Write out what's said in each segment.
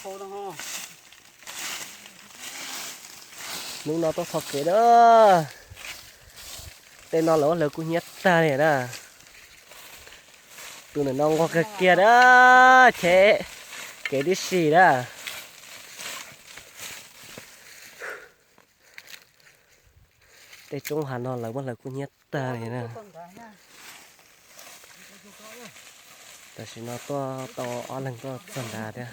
Hnub no tuaj txhom kev na. Tej no lawv ua hlawv kub hnyiab tag li na. Tus ntawm no nquag kiag kiag na, cheb kev tib si na. Tej roob hav no lawv muab hlawv kub hnyiab tag li na. Tam sim no tuaj tau ob leeg tuaj txog nrad thiab,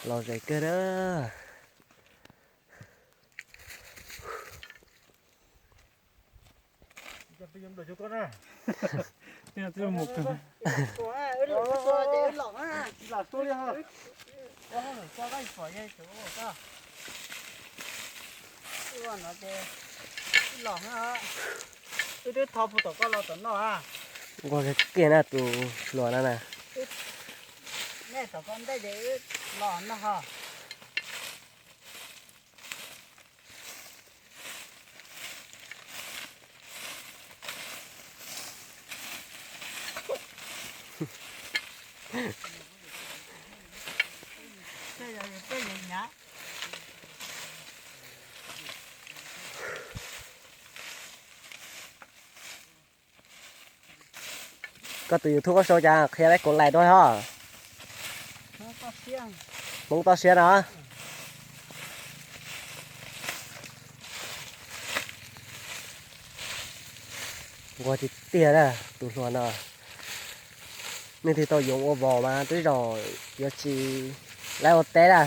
los zem kawg na. Wb twb tho puag tom koj los tom no. Nquag kiag na tus hluas no na. Nej tom koj ntej ces wb los no ho. Koj tus YouTube koj sau cas qhia peb kuv lais dua ho. Hmoob toj siab no. Nquag tiag tiag na tus hluas no. Leej twg tau yoov ua vos mas twb zaum yuav tsis laib ua teb na.